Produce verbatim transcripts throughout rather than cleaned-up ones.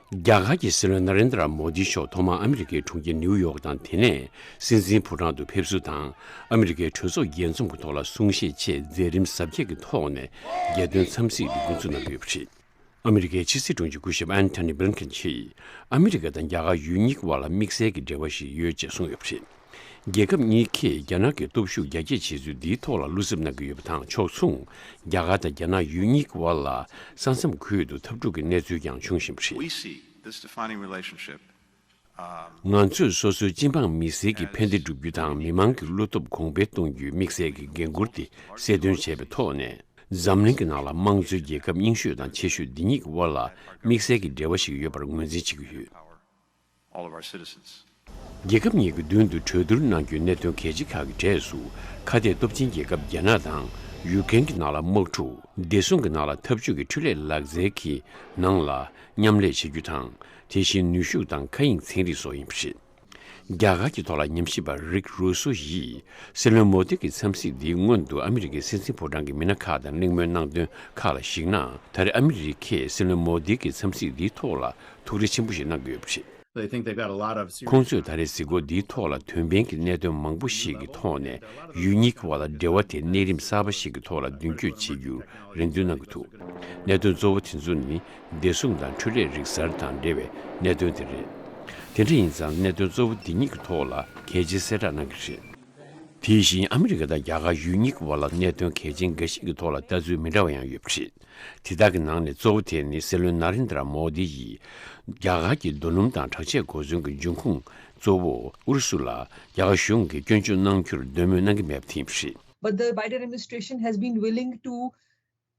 རྒྱ་གར་གྱི་སྲིད་བློན་ན་རེན་དྲ་མོ་དི་མཆོག་ཐོག་མར་ཨ་མི་རི་ཀའི་གྲོང་ཁྱེར་ནིའུ་ཡོག་དང་། དེ་ནས་སྲིད་འཛིན་ཕོ་བྲང་དུ་ཕེབས་བསུ་དང་། ཨ་མི་རི་ཀའི་གྲོས་ཚོགས་རྒྱས་འཛོམས་ཀྱི་ཐོག་ལ་གསུང་བཤད་ཆེད་མཛད་རིམ་གཟབ་རྒྱས་ཀྱི་ཐོག་ནས་རྒྱལ་དོན་འཚམས་གཟིགས་འདི་འགོ་འཛུགས་གནང་གི་ཡོད་པ་རེད། ཨ་མི་རི་ཀའི་ཕྱི་སྲིད་དྲུང་ཆེ་སྐུ་ཞབས་ཨན་ཐོ་ནི་བྷི་ལིན་ཁེན་གྱིས། ཨ་མི་རི་ཀ་དང་རྒྱ་གར་ཡུལ་གཉིས་ཀྱི་དབར་ལ་དམིགས་བསལ་གྱི་འབྲེལ་བ་ཞིག་ཡོད་ཅེས་གསུངས་ཡོད་པ་རེད། རྒྱལ་ཁབ་གཉིས་ཀས་རྒྱ་ནག་གི་སྟོབས་ཤུགས་རྒྱ་སྐྱེད་བྱེད་ཚུལ་འདིའི་ཐོག་ལ་བློ་འཚབ་གནང་གི་ཡོད་པ་དང་། ཕྱོགས་མཚུངས། རྒྱ་གར་དང་རྒྱ་ནག་ཡུལ་གཉིས་ཀྱི་དབར་ལ་ས་མཚམས་ཁུལ་དུ་འཐབ་འཁྲུག་གི་གནས་ཚུལ་ཀྱང་འབྱུང་བཞིན་པ་རེད། We see this defining relationship, um, ང་ཚོས་སོ་སོའི་སྤྱི་འབངས་མི་སེར་གྱི་ཕན་བདེ་བསྒྲུབ་རྒྱུ་དང་། མི་མང་གི་བློ་སྟོབས་གོང་འཕེལ་གཏོང་རྒྱུའི་དམིགས་བསལ་གྱི་འགན་འཁུར་དེ་གསལ་སྟོན་བྱས་པའི་ཐོག་ནས། འཛམ་གླིང་གི་ནང་ལ་དམངས་གཙོའི་རྒྱལ་ཁབ་རྙིང་ཤོས་དང་ཆེ་ཤོས་འདི་གཉིས་ཀྱི་དབར་ལ་དམིགས་བསལ་གྱི་འབྲེལ་བ་ཞིག་ཡོད་པར་ངོས་འཛིན་བྱེད་ཀྱི་ཡོད། All of our citizens. རྒྱལ་ཁབ་གཉིས་ཀྱི་མདུན་དུ་གྲོས་བསྡུར་གནང་རྒྱུའི་གནད་དོན་གལ་ཆེ་ཁག་གི་གྲས་སུ། ཁ་གཏད་སྟོབས་ཆེན་རྒྱལ་ཁབ་རྒྱ་ནག་དང་ཡུཀ་རེན་གྱི་ནང་ལ་དམག་འཁྲུག་བདེ་སྲུང་གི་ནང་ལ་འཐབ་ཇུས་ཀྱི་འཕྲུལ་ལས་ལག་རྩལ་གྱི་ནང་ལ་མཉམ་ལས་བྱེད་རྒྱུ་དང་། དེ་བཞིན་ནུས་ཤུགས་དང་མཁའ་དབྱིངས་ཚན་རིག་སོགས་ཡིན་པ་རེད། རྒྱ་གར་གྱི་ཐོག་ལ་ཉམས་ཞིབ་པ་རིག་རུ་སོ་ཡིས། སྲིད་བློན་མོ་དི་གི་འཚམས་གཟིགས་འདིའི་སྔོན་དུ་ཨ་མི་རི་ཀའི་སྲིད་འཛིན་ཕོ་བྲང་གི་མི་སྣ་ཁག་དང་གླེང་མོལ་གནང་དོན་ཁག་ལ་གཞིགས་ན། ད་རེས་ཨ་མི་རི་ཀས་སྲིད་བློན་མོ་དི་གི་འཚམས་གཟིགས་འདིའི་ཐོག་ལ་ཐུགས་རེ་ཆེན་པོ་ཞིག་གནང་གི་ཡོད་པ་རེད། They think they've got a lot of serious. ཁོང་ཚོས་ད་རེས་གཟིགས་སྐོར་འདིའི་ཐོག་ལ་དོན་ཕན་གྱི་གནད་དོན་མང་པོ་ཞིག་གི་ཐོག་ནས། ཡུལ་གཉིས་ཀྱི་བར་ལ་འབྲེལ་བ་དེ་གནས་རིམ་གསར་པ་ཞིག་གི་ཐོག་ལ་མདུན་སྐྱོད་བྱེད་རྒྱུར་རེ་འདུན་གནང་གི་འདུག་གནད་དོན་གཙོ་བོ་དེ་ཚོ་ནི། བདེ་སྲུང་དང་འཕྲུལ་ལས་རིག་གསར་དང་འབྲེལ་བའི་གནད་དོན་དེ་རེད། དེ་འདྲ་ཡིན་ཙང་། གནད་དོན་གཙོ་བོ་འདི་གཉིས་ཀྱི་ཐོག་ལ་གལ་ཆེའི་གསལ་བསྒྲགས་གནང་གི་རེད། དེ་བཞིན་ཨ་མི་རི་ཀ་དང་རྒྱ་གར་ཡུལ་གཉིས་ཀྱི་བར་ལ་གནད་དོན་གལ་ཆེན་འགའ་ཞིག་གི་ཐོག་ལ་ལྟ་ཚུལ་མི་འདྲ་བ་ཡང་ཡོད་པ་རེད། དེ་དག་གི་ནང་ནས་གཙོ་བོ་དེ་ནི། སྲིད་བློན་ན་རེན་དྲ་མོ་དི་ཡིས་རྒྱ་གར་གྱི་རྡོ་སྣུམ་དང་དྲག་ཆས་གོ་མཚོན་གྱི་འབྱུང་ཁུངས་གཙོ་བོ་ཨུ་རུ་སུ་ལ་རྒྱ་གར་གཞུང་གིས་སྐྱོན་བརྗོད་གནང་རྒྱུར་འདོད་མོས་གནང་གི་མེད་པ་དེ་ཡིན་པ་རེད། But the Biden administration has been willing to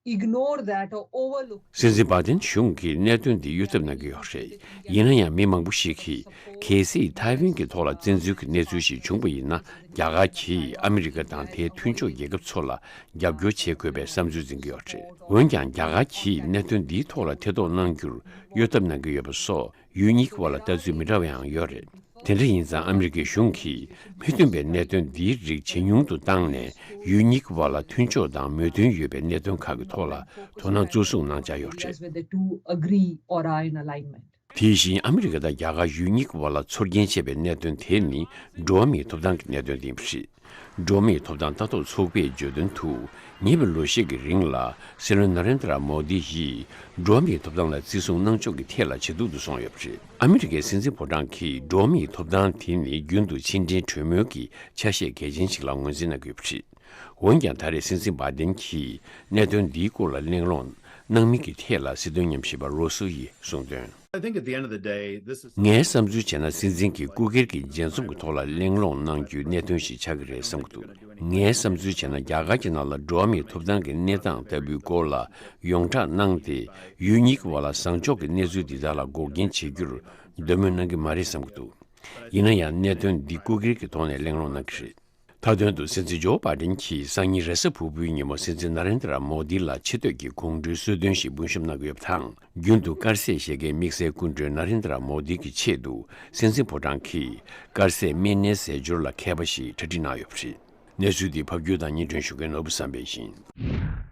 ignore that or overlook. སྲིད་འཛིན་བྷ་དན་གཞུང་གིས་གནད་དོན་འདི་གཡོལ་ཐབས་གནང་གི་ཡོད་རེད། ཡིན་ན་ཡང་། མི་མང་པོ་ཞིག་གིས། གལ་སྲིད་ཐའེ་ཝན་གྱི་ཐོག་ལ་བཙན་འཛུལ་གྱི་གནས་ཚུལ་ཞིག་བྱུང་པ་ཡིན་ན། རྒྱ་གར་གྱིས་ཨ་མི་རི་ཀ་དང་དེའི་མཐུན་ཕྱོགས་རྒྱལ་ཁབ་ཚོ་ལ་རྒྱབ་སྐྱོར་བྱེད་དགོས་པའི་བསམ་ཚུལ་འཛིན་གྱི་ཡོད་རེད། འོན་ཀྱང་། རྒྱ་གར་གྱིས་གནད་དོན་འདིའི་ཐོག་ལ་ཐེ་གཏོགས་གནང་རྒྱུར་གཡོལ་ཐབས་གནང་གི་ཡོད་པ་སོགས། ཡུལ་གཉིས་ཀྱི་བར་ལ་ལྟ་ཚུལ་མི་འདྲ་བ་ཡང་ཡོད་རེད། དེ་འདྲ་ཡིན་ཙང་། ཨ་མི་རི་ཀའི་གཞུང་གིས་མི་མཐུན་པའི་གནད་དོན་འདིའི་རིགས་ཇེ་ཉུང་དུ་བཏང་ནས། ཡུལ་གཉིས་ཀྱི་བར་ལ་མཐུན་ཕྱོགས་དང་མོས་མཐུན་ཡོད་པའི་གནད་དོན་ཁག་གི་ཐོག་ལ་དོ་སྣང་གཙོ་བཟུང་གནང་འཆར་ཡོད་རེད། Whether to agree or are in alignment. དེ་བཞིན། ཨ་མི་རི་ཀ་དང་རྒྱ་གར་ཡུལ་གཉིས་ཀྱི་བར་ལ་ཚོར་སྐྱེན་ཆེ་བའི་གནད་དོན་དེ་ནི། འགྲོ་བ་མིའི་ཐོབ་ཐང་གི་གནད་དོན་དེ་ཡིན་པ་རེད། འགྲོ་བ་མིའི་ཐོབ་ཐང་ལྟ་རྟོག་ཚོགས་པས་བརྗོད་དོན་དུ། ཉེ་བའི་ལོ་ཤས་ཀྱི་རིང་ལ། སྲིད་བློན་ན་རེན་དྲ་མོ་དི་ཡིས་འགྲོ་བ་མིའི་ཐོབ་ཐང་ལ་བརྩི་སྲུང་གནང་ཕྱོགས་ཀྱི་ཐད་ལ་ཇེ་སྡུག་ཏུ་སོང་ཡོད་པ་རེད། ཨ་མི་རི་ཀའི་སྲིད་འཛིན་ཕོ་བྲང་གིས། འགྲོ་བ་མིའི་ཐོབ་ཐང་དེ་ནི་རྒྱུན་དུ་ཕྱི་འབྲེལ་གྲོས་མོལ་གྱི་ཆ་ཤས་གལ་ཆེན་ཞིག་ལ་ངོས་འཛིན་གནང་གི་ཡོད་པ་རེད། འོན་ཀྱང་། ད་རེས་སྲིད་འཛིན་བྷ་དན་གྱིས་གནད་དོན་འདིའི་སྐོར་ལ་གླེང་སློང་གནང་མིན་གྱི་ཐད་ལ། སྲིད་དོན་ཉམས་ཞིབ་པ་རོ་སོ་ཡིས་གསུངས་དོན། I think at the end of the day, this is. ངའི་བསམ་ཚུལ་བྱས་ན། སྲིད་འཛིན་གྱིས་སྐུ་སྒེར་གྱི་མཇལ་འཛོམས་ཀྱི་ཐོག་ལ་གླེང་སློང་གནང་རྒྱུའི་གནད་དོན་ཞིག་ཆགས་ཀྱི་རེད་བསམ་གྱི་འདུག་ངའི་བསམ་ཚུལ་བྱས་ན། རྒྱ་གར་གྱི་ནང་ལ་འགྲོ་བ་མིའི་ཐོབ་ཐང་གི་གནས་སྟངས་ལྟ་བུའི་སྐོར་ལ་ཡོངས་བསྒྲགས་གནང་སྟེ། ཡུལ་གཉིས་ཀྱི་བར་ལ་བཟང་ཕྱོགས་ཀྱི་གནས་ཚུལ་འདི་དག་ལ་འགོག་རྐྱེན་བྱེད་རྒྱུར་འདོད་མོས་གནང་གི་མ་རེད་བསམ་གྱི་འདུག་ཡིན་ན་ཡང་། གནད་དོན་འདི་སྐུ་སྒེར་གྱི་ཐོག་ནས་གླེང་སློང་གནང་གི་རེད། མཐའ་དོན་དུ། སྲིད་འཛིན་ཇོ་བྷ་དན་གྱིས་སང་ཉིན་རེས་གཟའ་ཕུར་བུའི་ཉིན་མོ། སྲིད་འཛིན་ན་རེན་དྲ་མོ་དི་ལ་ཆེ་བསྟོད་ཀྱི་དགོངས་འགྲེལ་གསོལ་སྟོན་ཞིག་འབུལ་བཞེས་གནང་གི་ཡོད་པ་དང་། རྒྱུན་དུ་དཀར་ཟས་བཞེས་མཁན་དམིགས་བསལ་སྐུ་མགྲོན་ན་རེན་དྲ་མོ་དི་གི་ཆེད་དུ། སྲིད་འཛིན་ཕོ་བྲང་གིས་དཀར་ཟས་སྨན་སྣའི་ཟས་སྦྱོར་ལ་མཁས་པ་ཞིག་གྲ་སྒྲིག་གནང་ཡོད་པ་རེད། གནས་ཚུལ་འདི་ཕབ་སྒྱུར་དང་སྙན་སྒྲོན་ཞུ་མཁན་ནོར་བུ་བསམ་འཕེལ་ཡིན།